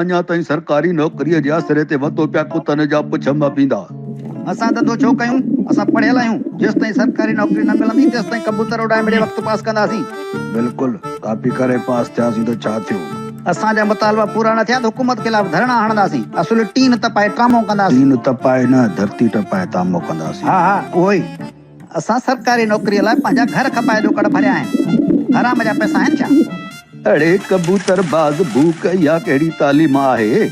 اڃا تائين سرڪاري نوڪريء جي آسري تي وتو پيا ڪتن جا پڇ ماپيندا. اسان ڌنڌو ڇو ڪيون؟ اسان پڙهيل آهيون. جيستائين سرڪاري نوڪري نه ملندي، تيستائين ڪبوتر اڏائي مڙئي وقت پاس ڪنداسين. بلڪل، ڪاپي ڪري پاس ٿياسين ته ڇا ٿيو؟ اسان جا مطالبا پورا نه ٿيا ته حڪومت خلاف ڌرڻا هڻنداسين. اصل ٽين تپائي ٽرامو ڪنداسين. ٽين تپائي نه، ڌرتي ٽپائي تامو ڪنداسين. ها ها، اهو ئي. اسان سرڪاري نوڪريء لاء پنهنجا گهر کپائي ڏوڪڙ ڀريا آهن. حرام جا پئسا آهن ڇا؟ اڙي ڪبوتر باز ڀوڪ اها ڪهڙي تعليم آهي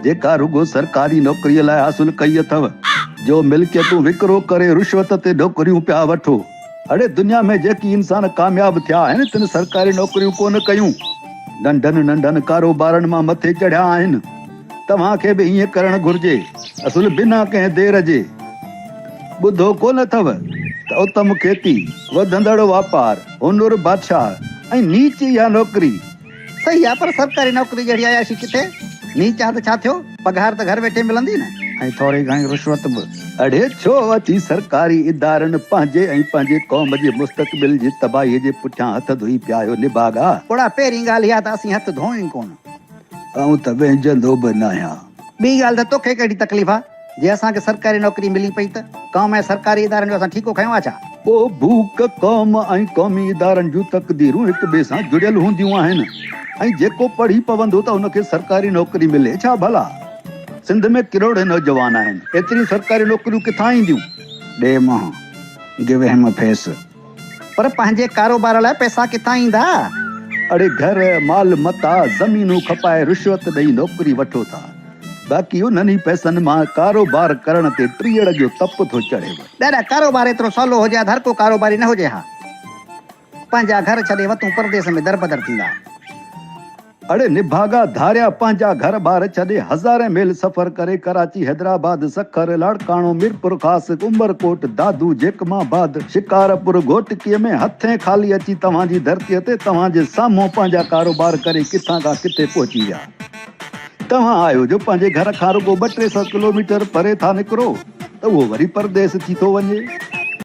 جيڪا رڳو سرڪاري نوڪريء لاء حاصل ڪئي اٿو جو ملڪيتون وڪرو ڪري رشوت تي نوڪريون پيا وٺو. اڙي دنيا ۾ جيڪي انسان ڪامياب ٿيا آهن تن سرڪاري نوڪريون ڪونه ڪيون. ننڍن ننڍن ڪاروبارن مان مٿي چڙهيا آهن. توهان کي به ائين ڪرڻ گهرجي. اصل بنا ڪنهن دير جي. ٻڌو ڪونه اٿو ته اتم کيتي، وڌندڙ واپار، هنر بادشاهه ۽ نيچ اها نوڪري. صحيح آ پر سرڪاري نوڪري جهڙي عياشي ڪٿي؟ نيچ آ ته ڇا ٿيو؟ پگهار ته گهر ويٺي ملندي نه. ۽ ٿوري گهڻي رشوت به. اڙي ڇو اچي سرڪاري ادارن پنهنجي ۽ پنهنجي قوم جي مستقبل جي تباهي جي پٺيان هٿ ڌوئي پيا آهيو نڀاڳا. پوڙها پهرين ڳالهه اها ته اسين هٿ ڌوئون ئي ڪونه. آئون ته وهنجندو به ناهيان. ٻي ڳالهه ته توکي ڪهڙي تڪليف آ؟ جي اسان کي سرڪاري نوڪري ملي پئي ته قوم ۽ سرڪاري ادارن جو اسان ٺيڪو کنيو آ ڇا؟ پوء ڀوڪ، قوم ۽ قومي ادارن جون تقديرون هڪ ٻئي سان جڙيل هونديون آهن ۽ جيڪو پڙهي پوندو ته ان کي سرڪاري نوڪري ملي ڇا ڀلا؟ سنڌ ۾ ڪروڙين نوجوان آهن، ايتريون سرڪاري نوڪريون ڪٿان اينديون؟ ڏي منهن، Give him a face. پر پنهنجي ڪاروبار لاء پئسا ڪٿان ايندا؟ اڙي گهر، مال متاع، زمينون کپائي رشوت ڏئي نوڪري وٺو ٿا. باقي انهن ئي پئسن مان ڪاروبار ڪرڻ تي ٽيئڙ جو تپ ٿو چڙهيو. ڏاڏا ڪاروبار ايترو سولو هجي ها ته هر ڪو ڪاروباري نه هجي ها. پنهنجا گهر ڇڏي وتون پرديس ۾ دربدر ٿيندا. اڙي نڀاڳا ڌاريا پنهنجا گهر ٻار ڇڏي هزارين ميل سفر ڪري ڪراچي، حيدرآباد، سکر، لاڙڪاڻو، ميرپورخاص، عمرڪوٽ، دادو، جيڪب آباد، شڪارپور، گهوٽڪي ۾ هٿين خالي اچي توهان جي ڌرتيء تي توهان جي سامهون پنهنجا ڪاروبار ڪري ڪٿان کان ڪٿي پهچي ويا. توهان آهيو جو پنهنجي گهر کان رڳو ٻه ٽي سئو ڪلوميٽر پري ٿا نڪرو ته اهو وري پرديس ٿي ٿو وڃي.